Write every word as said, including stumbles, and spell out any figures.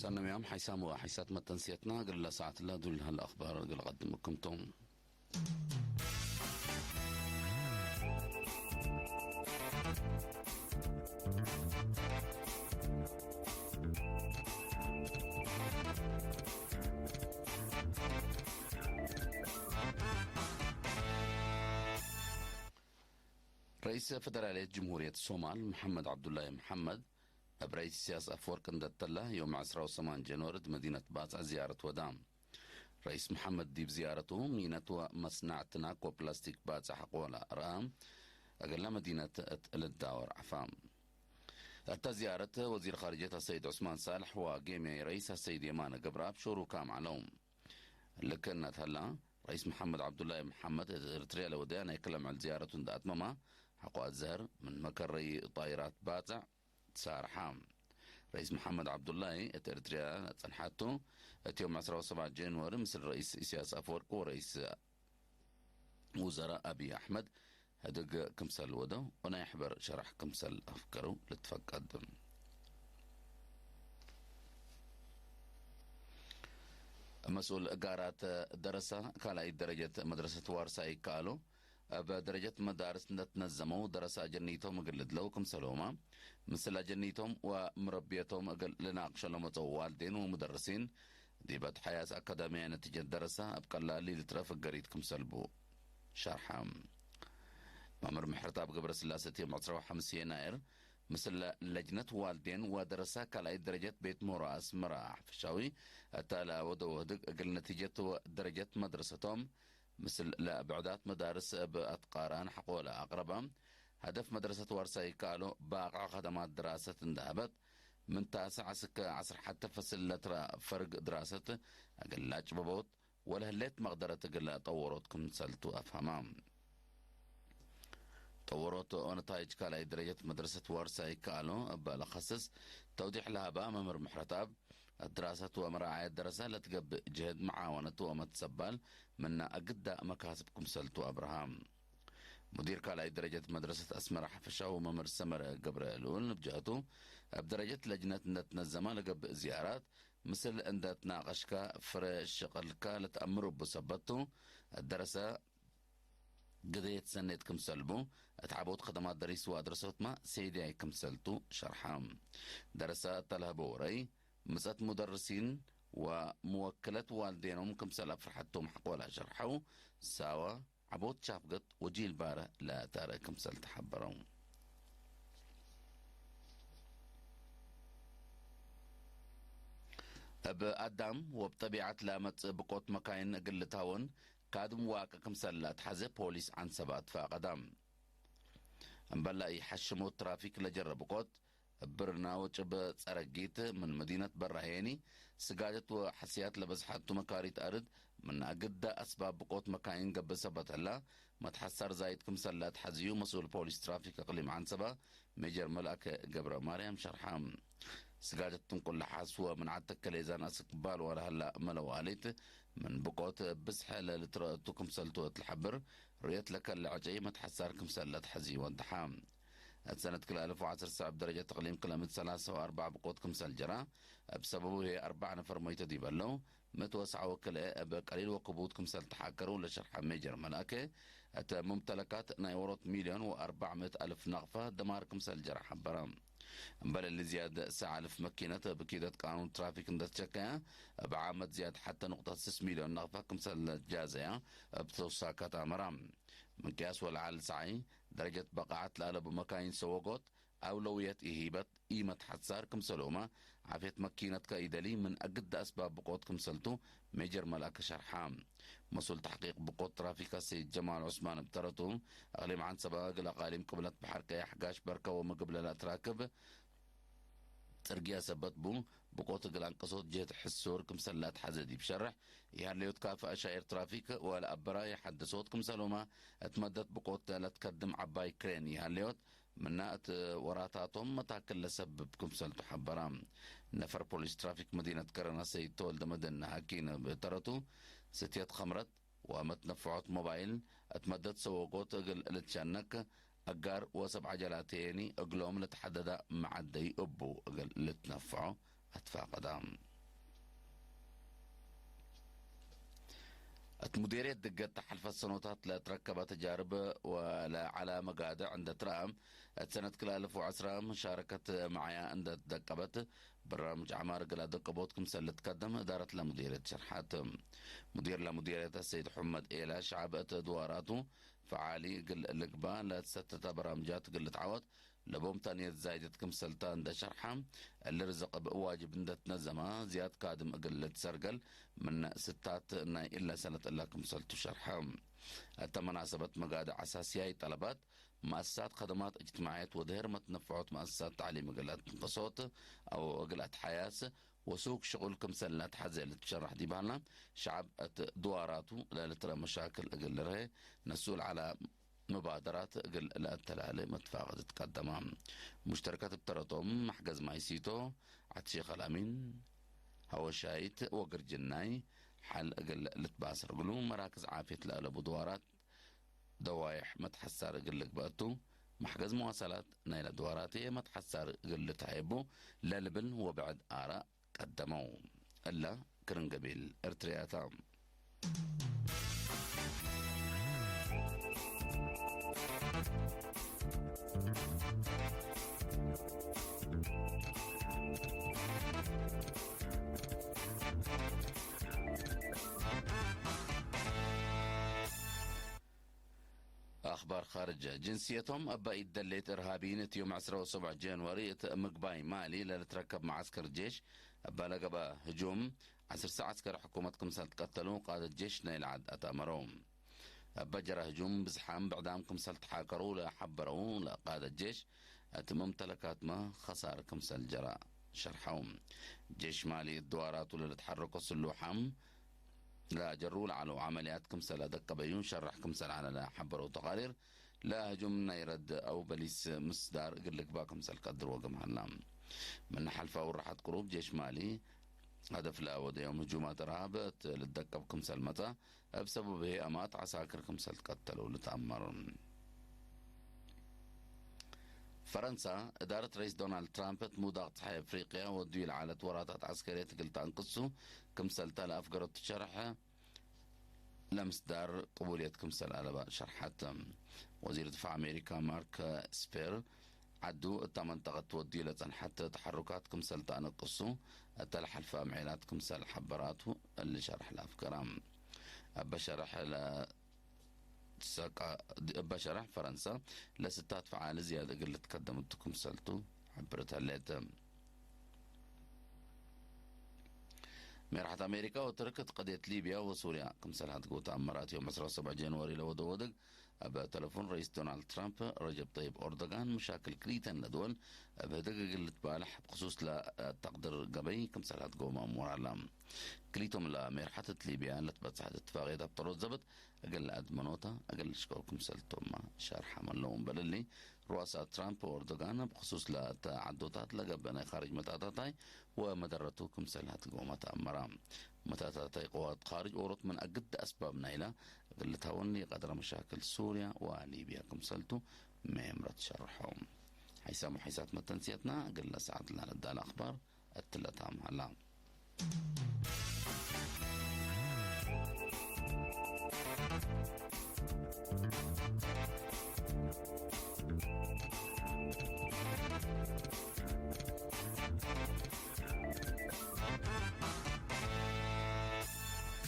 ሰነምያም ሓይሳም ወሓይሳት መተንስየትና እግል ለሰዓት ለዱል ሀለ አኽባር እግል ቀድምኩም ቶም። ረኢስ ፈደራልየት ጅምሁርየት ሶማል መሐመድ ዐብዱላሂ መሐመድ፣ እብ ረኢስ ኢሳያስ አፍወርቅ እንዴ ተለ፣ ዮም ዐስራ ወሰማን ጀንወሪ እት መዲነት ባጽዕ ዝያረት ወዳ። ረኢስ መሐመድ ዲብ ዝያረቱ፣ ሚነት ወመስናዕት ናኮ ፕላስቲክ ባጽዕ ሐቆለ ረአ፣ እግለ መዲነት እት ልትዳወር ዐፋ። እተ ዝያረት፣ ወዚር ኻርጅየት አሰይድ ዑስማን ሳልሕ ወጌምያይ ረኢስ አሰይድ የማነ ገብረአብ ሹሩካም ዐለው። ልክእነት ሀላ፣ ረኢስ መሐመድ ዐብዱላሂ መሐመድ እት ኤረትርያ ለወደያ ናይ ክለ ምዕል ዝያረቱ እንዴ አትመመ፣ ሐቆ አዘህር ምን መከረይ ጣይራት ባጽዕ ትሳርሐ። ረኢስ መሐመድ ዐብዱላሂ እት ኤረትርያ ለጸንሐቱ፣ እት ዮም ዐስራ ወሰብዓ ጀንወሪ ምስል ረኢስ ኢሳያስ አፈወርቂ ወረኢስ ውዘራእ አብይ አሕመድ ህድግ ክምሰል ወደው ወናይ ሕበር ሸራሕ ክምሰል አፍገረው ልትፈቀድ። መስኡል ጋራት ደረሳ ካልኣይት ደረጀት መድረሰት ዋርሳይ ይከኣሎ፣ እብ ደረጀት መዳርስ እንደ ትነዘመው ደረሳ አጀኒቶም እግል ልድለው ክምሰልሁመ፣ ምስል አጀኒቶም ወምረብየቶም እግል ልናቅሾ ለመጸው ዋልዴን ወሙደርሲን፣ ዲብ አድሐያት አካዳሚያይ ነቲጀት ደረሳ እብ ቀላል ኢልትረፍ እገሪት ክምሰል ቡ ሸርሐ። መምህር ምሕረተአብ ገብረስላሴ እት ዮም ዐስራ ወሐምስ የናይር፣ ምስል ለጅነት ዋልዴን ወደረሳ ካልኣይት ደረጀት ቤት ምህሮ አስመረ ሐፈሻዊ እተ ለአወደው ህድግ እግል ነቲጀት ወደረጀት መድረሰቶም፣ ምስል ለብዕዳት መዳርስ እብ አትቃራን ሐቆለ አቅረበ። ሀደፍ መድረሰት ዋርሳይ ከአሎ ባቅዕ ከደማት ድራሰት እንደ ሀበት፣ ምን ታስዕ እስከ ዐስር ሐተ ፈስል ለትረ ፈርግ ድራሰት እግል ለአጭበቦት ወለህሌት መቅደረት እግል ጠወሮት ክምሰልቱ አፍሀመ። ጠወሮት ወነታይጅ ካልኣይ ደረጀት መድረሰት ዋርሳይ ከአሎ እበ ለከስስ ተውዲሕ ለሀበ መምህር ምሕረተአብ፣ እት ድራሰት ወመራዓየት ደረሰ ለትገብእ ጅህድ መዓወነት ወመትሰባል ምነ አግዳ መካስብ ክምሰልቱ አብርሃ። ሙዲር ካልኣይ ደረጀት መድረሰት አስመረ ሐፈሻው መምህር ሰመረ ገብረ ልኡል ንብጀቱ፣ እብ ደረጀት ለጅነት እንደ ትነዘመ ለገብእ ዝያራት፣ ምስል እንደ ትናቀሽከ ፍረ ሽቅልከ ለተአምር እቡ ሰበት ቱ፣ እት ደረሰ ግደየት ሰኔት ክምሰል ቡ፣ እት ዐቦት ከደማት ደሪስ ወአድረሶትመ ሴድያይ ክምሰልቱ ሸርሐ። ደረሰ እተ ለሀበው ረአይ፣ ምጸት ሙደርሲን ወመወክለት ዋልዴኖም ክምሰል አፍርሐቶም ሐቆላ ሸርሐው፣ ሳወ ዐቦት ሻፍገት ወጂል ባረ ለታረ ክምሰል ተሐበረው። እብ አዳም ወእብ ጠቢዐት ለአመጽእ ብቆት መካይን እግል ልትሀወን ካድም ዋቀ ክምሰል ለአትሐዜ ፖሊስ ዐንሰበ አትፋቀደ። እምበል ለኢሐሽሞት ትራፊክ ለጀረ ብቆት፣ እብ ብርና ወጭብ ጸረጊት ምን መዲነት በራሄኒ፣ ስጋደት ወሐስያት ለበዝሐቱ መካሪት አርድ፣ ምን አግደ አስባብ ብቆት መካይን ገብእ ሰበት ህላ፣ መትሐሳር ዛይድ ክምሰል ለአትሐዝዩ መስኡል ፖሊስ ትራፊክ እቅሊም ዐንሰበ፣ ሜጀር መልአከ ገብረ ማርያም ሸርሐ። ስጋደት ትንቁል ለሐስ ወምን ዐድ ተከሌዛን አስክ ባልዋ ለሀላ መለዋሊት፣ ምን ብቆት ብዝሐ ለልትረአቱ ክምሰልቱ እት ለሐብር፣ ርእየት ለከለ ዕጨይ መትሐሳር ክምሰል ለአትሐዝዩ ወደሐ። እት ሰነት ክልኤ አልፍ ወዐስር ሰዕ እብ ደረጀት እቅሊም ክለ ምእት ሰላሰ ወአርበዕ ብቆት ክምሰል ጀራ፣ እብ ሰበቡ ህዬ አርበዕ ነፈር መይቶ ዲብ ዐለው፣ ምእት ወሰዕ ወክልኤ እብ ቀሊል ወክቡድ ክምሰል ተሓከሩ ለሸርሐ ሜጀር መልአከ፣ እት ሙምተለካት ናይ ዎሮት ሚልዮን ወአርበዕ ምእት አልፍ ነቅፈ ደማር ክምሰል ጀራ ሐበረ። እምበል እሊ ዝያድ ሰዕ አልፍ መኪነት እብ ኪደት ቃኑን ትራፊክ እንደ ትሸከየ፣ እብ ዓመት ዝያድ ሐተ ንቁጠት ስስ ሚልዮን ነቅፈ ክምሰል ለትጃዘያ እብ ተውሳካት አመራ። ምን ቅያስ ወለዐል ሰዓይ፣ ደረጀት በቃዐት ለአለቡ መካይን ሰወጎት፣ አውለውየት ኢሂበት ኢመትሐሳር ክምሰልሁመ፣ ዓፍየት መኪነትከ ኢደሊ ምን አግደ አስባብ ብቆት ክምሰልቱ ሜጀር መልአከ ሸርሐ። መስኡል ተሕቂቅ ብቆት ትራፊክ አሰይድ ጀማል ዑስማን እብ ተረቱ፣ እቅሊም ዐንሰበ እግል አቃሊም ቅብለት በሐር ቀያሕ ጋሽ በርከ ወምግብ ለለአትራክብ ጽርግየ ሰበት ቡ፣ ብቆት እግል አንቀሶት ጅህት ሕሱር ክምሰል ለአትሐዘ ዲብ ሸርሕ፣ ኢሀሌዮት ካፊ አሻይር ትራፊክ ወለአበራይ ሐደሶት ክምሰልሁመ፣ እት መደት ብቆት ለትከድም ዐባይ ክሬን ኢሀሌዮት፣ ምነ እት ወራታቶም መታክል ለሰብብ ክምሰልቱ ሐበራ። ነፈር ፖሊስ ትራፊክ መዲነት ከረን አሰይድ ተወልደ መድህን ሐኪን እብ ተረቱ፣ ስትየት ኸምረት ወመትነፍዖት ሞባይል እት መደት ሰወጎት እግል ልትሸነክ፣ አጋር ወሰብ ዐጀላት ሄኒ እግሎም ለተሐደዳ መዐደይ እቡ እግል ልትነፍዖ አትፋቀዳ። እት ሙዴርየት ድገት ተሐልፈ ሰኖታት ለእትረከበ ተጃርብ ወለዐለ መጋድዕ እንደ ትረአ፣ እት ሰነት ክልኤ አልፍ ወዐስራ መሻረከት መዓያ እንደ ትደቀበት፣ በራምጅ ዐማር እግል አደቀቦት ክምሰል ልትቀደም እዳረት ለሙዴርየት ሸርሐት። ሙዲር ለሙዴርየት ሰይድ ሑመድ ኤላ፣ ሸዐብ እት ድዋራቱ ፈዓሊ እግል ልግባእ ለትሰተተ በራምጃት እግል ልትዓወት ለቦም ታንየት ዛይደት ክምሰልታ እንደ ሸርሐ፣ እሊ ርዝቅ እብ ዋጅብ እንደ ትነዘመ ዝያድ ካድም እግል ልትሰርገል ምነ ስታት ናይ እለ ሰነት እለ ክምሰልቱ ሸርሐ። እተ መናሰበት መጋድዕ አሳስያይ ጠለባት፣ መአሰሳት ከደማት እጅትማዕየት ወድህር መትነፈዖት መአሰሳት ተዕሊም እግል አትንፈሶት አው እግል አትሓያስ ወሱቅ ሽቁል ክምሰል ለአትሐዜ ልትሸረሕ ዲብ ሀላ፣ ሸዐብ እት ድዋራቱ ለልትረ መሻክል እግል ልርሄ፣ ነሱል ዐለ ሙባደራት እግል ለአተላሌ መትፋቀት ትቀደመ። ሙሽተረከት እብ ተረቶም፣ መሕገዝ ማይ ሲቶ፣ ዐድ ሼክ አልአሚን፣ ሀወሻይት ወግርጅናይ ሐል እግል ልትባሰር እግሉ፣ መራክዝ ዓፍየት ለአለቡ ድዋራት ደዋይሕ መትሐሳር እግል ልግበእ ቱ፣ መሕገዝ መዋሰላት ናይለ ድዋራትዬ መትሐሳር እግል ልትሀየቡ ለልብል ወብዕድ አራእ ቀደመው። እለ ክርን ገቢል እርትርያታ። አኽባር ኻርጅ። ጅንስየቶም እበ ኢድ ደሌት እርሃቢይን እት ዮም ዕስራ ወሰብዕ ጃንዋሪ እት ምግባይ ማሊ ለልትረከብ መዓስከር ጄሽ እበ ለገብአ ህጁም፣ ዐስር ዐስከር ሕኩመት ክምሰል ትቀተሉ ቃደት ጄሽ ናይለ ዐድ አትአመረው። እበ ጀረ ህጁም ብዝሓም ብዕዳም ክምሰል ተሓከረው ለሐበረው ለቃደት ጄሽ፣ እት መምተለካትመ ኸሳር ክምሰል ጀረ ሸርሐው። ጄሽ ማሊ እት ድዋራቱ ለልትሐረኮ ስሉሓም ለጀሩ ለዐለው ዐመልያት ክምሰል አደቀበዩ ሸርሕ ክምሰል ዐለ ለሐበረው ተቃሪር፣ ለህጁም ናይ ረድ አው በሊስ ምስዳር እግል ልግባእ ክምሰል ቀድር ወግም ሀላ። ምን ሐልፈ አውራሐት ቅሩብ ጄሽ ማሊ ሀደፍ ለወደዮም ህጁማት እርሃብ እት ልትደቀብ ክምሰል መጸ፣ እብ ሰበብ ህይ አማት ዐሳክር ክምሰል ትቀተለው ልትአመር። ፈረንሳ፣ እዳረት ረኢስ ዶናልድ ትራምፕ እት ምውዳቅ ጸሓይ አፍሪቅያ ወድዩ ለዐለት ወራታት ዐስከርየት እግል ተአንቅሱ ክምሰልተ ለአፍገረቱ ሸርሕ ለምስዳር ቅቡልየት ክምሰል አለበ ሸርሐት። ወዚር ድፋዕ አሜሪካ ማርክ ስፔር፣ ዐዱ እተ መንጠቀት ትወድዩ ለጸንሐት ተሐሩካት ክምሰል ተአነቅሱ እተ ለሐልፈ አምዔላት ክምሰል ሐበራቱ እሊ ሸርሕ ለአፍገረ። እበ ሸርሕ ለ ሰቃ፣ እበ ሸርሕ ፈረንሰ ለስታት ፈዓል ዝያድ እግል ልትከደም እቱ ክምሰልቱ ሐብርት ህሌት። ሜርሐት አሜሪካ ወትርክ እት ቀድየት ሊብያ ወሱርያ ክምሰል ሀድጎ ተአመራት። ዮም ዕስራ ወሰብዕ ጃንዋሪ ለወደው ወድግ፣ እብ ተለፎን ረኢስ ዶናልድ ትራምፕ፣ ረጀብ ጠይብ ኦርዶጋን፣ መሻክል ክልኢተን ለድወል እብ ህድግ እግል ልትባለሕ እብ ክሱስ ለተቅድር ገበይ ክምሰል ሀድጎ መአሙር ሀላ። ክልኢቶም ለሜርሐት እት ሊብያ ለትበጽሐት እትፋቅየት አብጠሮት ዘብጥ እግል ለአድመኖታ እግል ልሽቀው ክምሰልቶምመ ሸርሐ መለውም። በልሊ፣ ሩአሳ ትራምፕ ወኦርዶጋን እብ ክሱስ ለተዐዶታት ለገብአ ናይ ካርጅ መታታታይ ወመደረቱ ክምሰል ሀድጎመ ተአመራ። መታታታይ ቅዋት ካርጅ ኦሮት ምን አግድ አስባብ ናይለ እግል ልትሀወኒ ቀድረ መሻክል ሱርያ ወሊብያ ክምሰልቱ ሜምረት ሸርሐው። ሐይሳም ወሐይሳት መተንስየትና እግል ለሰዓት ለነዳለ አክባር እትለ ታም ሀላ።